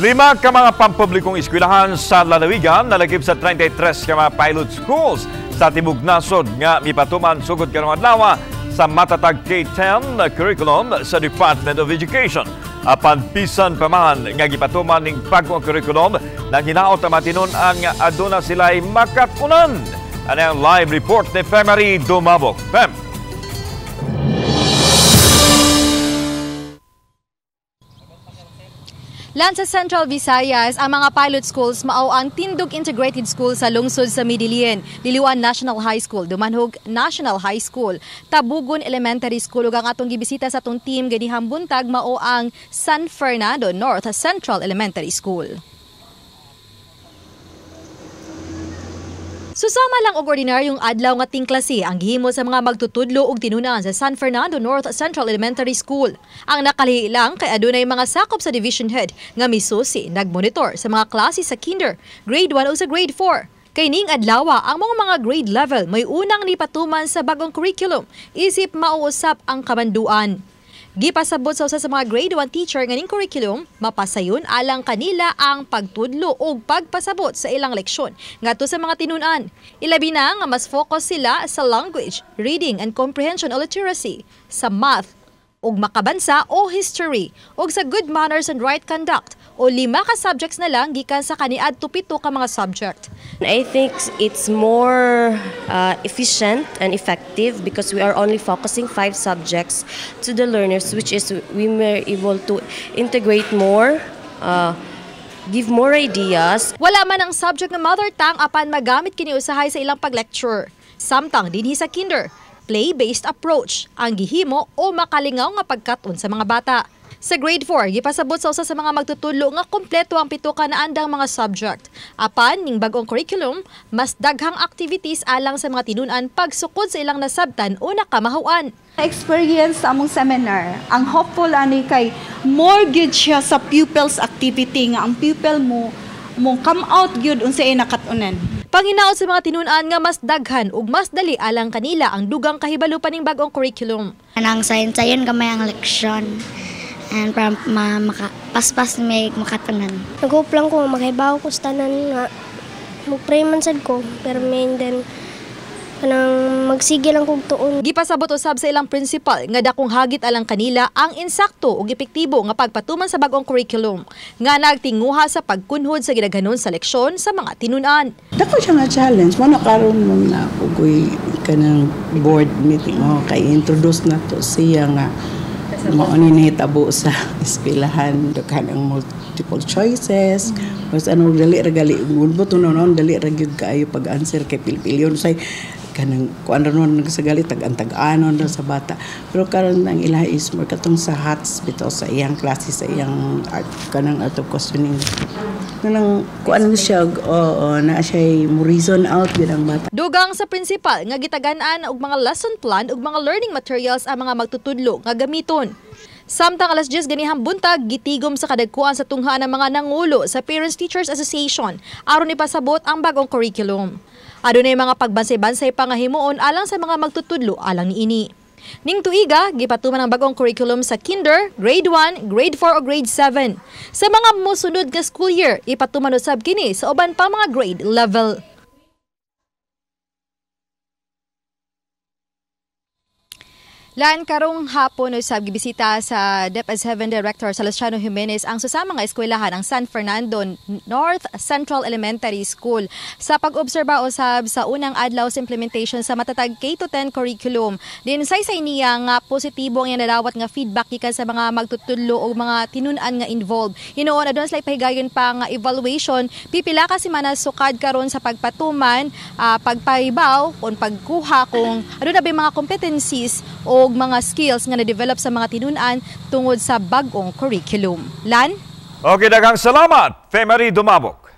Lima ka mga pampublikong eskwelahan sa lalawigan nalakip sa 33 ka mga pilot schools sa tibok nasod nga mipatuman sugod karong adlaw sa matatag K-10 na curriculum sa Department of Education. Apan bisan pa man nga gipatuman ning bag-ong curriculum, nang hinaot ang matinud-an nga aduna sila'y makatunan. Ano ang live report ni Femary Dumabok. Fem! Lan sa Central Visayas, ang mga pilot schools mao ang Tindog Integrated School sa lungsod sa Medellin, Liliwan National High School, Dumanhog National High School, Tabugon Elementary School ug ang atong gibisita sa atong team ganihang buntag mao ang San Fernando North Central Elementary School. Susama lang og ordinaryong adlaw nga tingklase ang gihimo sa mga magtutudlo og tinunan sa San Fernando North Central Elementary School. Ang nakalihi lang kay adunay mga sakop sa division head nga misusi nagmonitor sa mga klase sa kinder, grade 1 o sa grade 4. Kay ning adlaw ang mga grade level may unang nipatuman sa bagong curriculum isip mauusap ang kamanduan. Gipasabot sa usa sa mga grade 1 teacher nga ning curriculum, mapasayon alang kanila ang pagtudlo o pagpasabot sa ilang leksyon ngadto sa mga tinun-an. Ilabi na nga mas focus sila sa language, reading and comprehension o literacy, sa math, ug makabansa o history, ug sa good manners and right conduct o 5 ka subjects na lang gikan sa kaniadto 7 ka mga subject. I think it's more efficient and effective because we are only focusing 5 subjects to the learners, which is we were able to integrate more, give more ideas. Wala man ang subject ng mother tongue apan magamit kini usahay sa ilang pag-lecture. Samtang dinhi sa kinder, play-based approach ang gihimo o makalingaw nga pagkat-on sa mga bata. Sa grade 4, gipasabot sa usa sa mga magtutudlo nga kompleto ang 7 ka naandang mga subject. Apan ning bag-ong curriculum, mas daghang activities alang sa mga tinun-an pagsukod sa ilang nasabtan o nakamahawan. Experience sa among seminar, ang hopeful ani kay more gyud siya sa pupils activity nga ang pupil mo come out gyud unsay nakat-unan. Panghinaot sa mga tinun-an nga mas daghan ug mas dali alang kanila ang dugang kahibalo pa ning bag-ong curriculum. Anang sayon-sayon gamay ang leksyon. And para makapaspas may makatunan. Nag-hope lang ko makahibaw ko sa tanan nga mag-pray man sad ko, pero main then kanang magsige lang kog tuon. Gipasabot usab sa ilang principal nga dakong hagit alang kanila ang insakto ug epektibo nga pagpatuman sa bag-ong curriculum nga nagtinguha sa pagkunhod sa gidaghanon sa leksyon sa mga tinun-an. Dako siya nga challenge mo na karon mo na ugoy kanang board meeting oh kay introduce na to siya nga mao ni nahitabo sa eskwelahan, daghan ang multiple choices. Mas ano dali ra gali gulbot noon dali ra gyud kaayo pag-answer kay pilpilyon say kanang kuan ra noon nagsagali tag-antag-anon ra sa bata. Pero karon ang ilaha is more katong sa HOTS bitaw sa iyang klase sa iyang art kanang art of questioning. Kanang kuan siya oo na siya mo reason out gyud ang bata. Dugang sa principal nga gitagan-an og mga lesson plan ug mga learning materials ang mga magtutudlo nga gamiton. Samtang alas 10 ganihang buntag, gitigom sa kadagkuan sa tunghaan ng mga nangulo sa Parents Teachers Association aron ipasabot ang bagong curriculum. Adunay mga pagbansay-bansay pa nga himuon alang sa mga magtutudlo alang niini. Ning tuiga, gipatuman ang bagong curriculum sa kinder, grade 1, grade 4 o grade 7. Sa mga mosunod nga school year, ipatuman usab kini sa uban pa mga grade level. Lan karong hapon usab gibisita sa DepEd 7 Director Salustiano Jimenez ang susama nga eskwelahan ang San Fernando North Central Elementary School sa pag-obserba usab sa unang adlaw sa implementation sa matatag K-10 curriculum. Din saysay niya nga positibo ang nadawat nga feedback gikan sa mga magtutudlo o mga tinun-an nga involved. Hinuon aduna sila pahigayon pa nga evaluation pipila ka semana sukad karon sa pagpatuman, pagpahibaw kon pagkuha kung aduna ba mga competencies o mga skills nga na-develop sa mga tinun-an tungod sa bag-ong curriculum. Lan? Okay, daghang salamat, Femary Dumabok.